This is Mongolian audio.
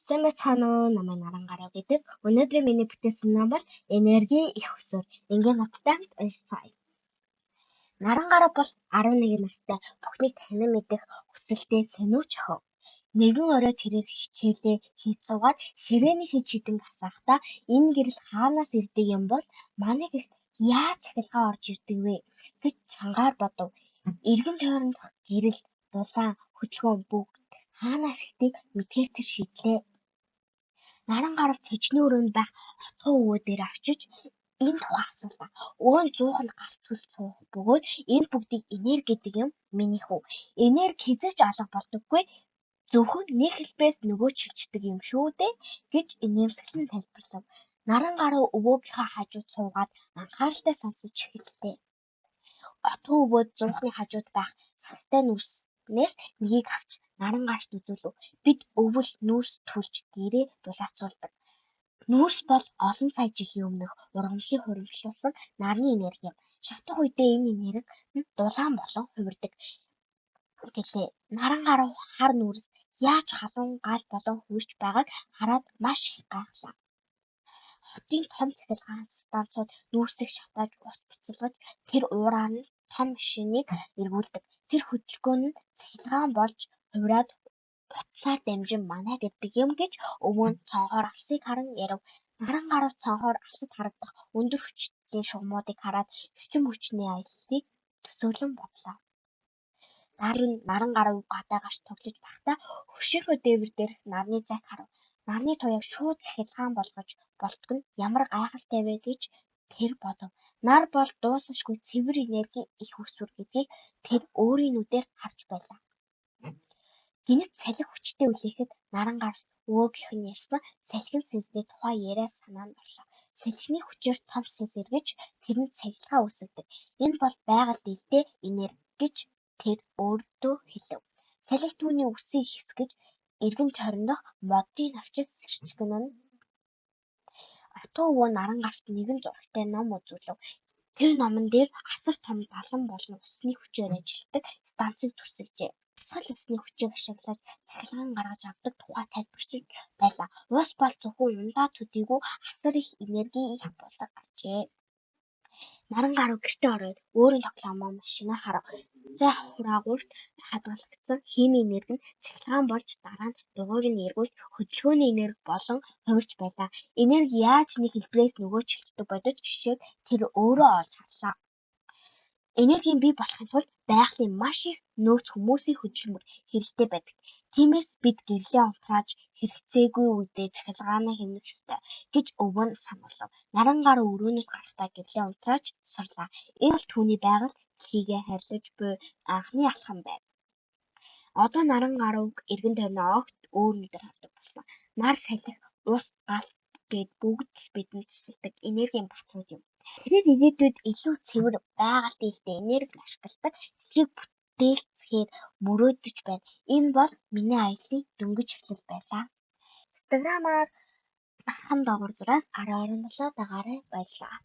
Сайн байцгаана уу? Намайг Наран Гарав гэдэг. Өнөөдрийн миний бүтээсэн ном бол Энергийн эх өсвөр. Ингийн надтай хамт уншицгаая. Наран Гарав бол 11 настай бүхнийг танин мэдэх хүсэлтэй цэнүүч охин. Нэгэн орой тэрээр хичээлээ хийж суугаад ширээний хэд шидэнг асаахтаа энэ гэрэл хаанаас ирдэг юм бол манай гэрт яаж цахилгаан орж ирдэг вэ гэж чангаар бодов. Эргэн тойрондох гэрэл, дулаан, хөдөлгөөн бүгд хаанаас ирдгийг мэдэхээр тэр шийдлээ. Наран Гарав цэжний өрөөнд байх отгон өвөө дээр очиж энэ тухай асуулаа. Өвөө нь зууханд галт цөл цуух бөгөөд энэ бүгдийг энерги гэдэг юм миний хүү. Энерги хэзээ ч алга болдоггүй, зөвхөн нэг хэлбэрээс нөгөө шилждэг юм шүү дээ гэж инээмсэглэн тайлбарлав. Наран Гарав өвөөгийнхөө хажууд суугаад анхааралтай сонсож эхэллээ. Отгон өвөө зуухны хажууд байх цастай нүрснээс нэгийг авч Наран Гарт үзүүлэв. Бид өвөл нүүрс түлж гэрээ дулаацуулдаг. Нүүрс бол олон сая жилийн өмнөх ургамлыг хуримтлуулсан нарны энерги юм. Шатах үедээ энэ энерги нь дулаан болон хувирдаг гэлээ. Наран Гарав хар нүүрс яаж халуун гал болон хувирч байгааг хараад маш их гайхлаа. Хотын том цахилгаан станцууд нүүрсийг шатааж ус буцалгаж тэр уураар нь том машиныг эргүүлдэг. Тэр хөдөлгөөн нь цахилгаан болж хувираад утсаар дамжин манайд ирдэг юм гэж өвөө нь цонхоор алсыг харан ярив. Наран Гарав цонхоор алсад харагдах өндөр хүчлийн шугамуудыг хараад эрчим хүчний аяллыг төсөөлөн бодлоо. Дараа нь Наран Гарав гадаа гарч тоглож байхдаа хөршийнхөө дээвэр дээрх нарны зайг харав. Нарны туяаг шууд цахилгаан болгож болдог нь ямар гайхалтай вэ гэж тэр бодов. Нар бол дуусалгүй цэвэр энергийн эх үүсвэр гэдгийг тэр өөрийн нүдээр харж байлаа. Гэнэт салхи хүчтэй үлээхэд Наран Гарт өвөөгийнх нь ярьсан салхин сэнсний тухай яриа санаанд орлоо. Салхины хүчээр том сэнс эргэж тэр нь цахилгаан үүсгэдэг. Энэ бол байгальд ээлтэй энерги гэж тэр өөртөө хэлэв. Салхи түүний үсийг хэсгэж, эргэн тойрондох модын навчид сэрчигнэнэ. Отгон өвөө Наран Гарт нэгэн зурагтай ном үзүүлэв. Тэр номон дээр асар том далан болон усны хүчээр ажилладаг станцыг дүрсэлжээ. Уртасгал усны хүчийг ашиглаж цахилгаан гаргаж авдаг тухай тайлбарч байлаа. Ус бол зөвхөн ундаа төдийгүй асар их энергийн эх булга ажээ. Наран Гарав гэртээ ороод өөрийн тоглоомоо машинаа харав. Зай хураагуурт хадгалагдсан химийн энерги нь цахилгаан болж дараа нь дугуйг нь эргүүлж хөдөлгөөний энерги болон хувирч байлаа. Энерги яаж нэг хэлбэрээс нөгөөд шилждэг бодит жишээг тэр өөрөө олж харлаа. Энергийг бий болохын тулд байгалийн маш их нөөц, хүмүүсийн хөдөлмөр хэрэгтэй байдаг. Тиймээс бид гэрлээ унтрааж хэрэгцээгүй үедээ цахилгаанаа хэмнэх ёстой гэж өвөө нь сануулав. Наран Гарав өрөөнөөс гарахдаа гэрлээ унтрааж сурлаа. Энэ бол түүний байгаль дэлхийгээ хайрлаж буй анхны алхам байв. Одоо Наран Гаравг эргэн тойрноо огт өөр нүдээр хардаг болсон. Нар, салхи, ус, гал гээд бүгд л бидэнд тусалдаг энергийн баатрууд юм. Тэрээр ирээдүйд илүү цэвэр, байгальд ээлтэй энерги ашигладаг дэлхийг бүтээлцэхээр мөрөөдөж байна. Энэ бол миний аяллын дөнгөж эхлэл байлаа. Инстаграмаар хан доогуур зураас 12.7 дагаарай. Баярлалаа.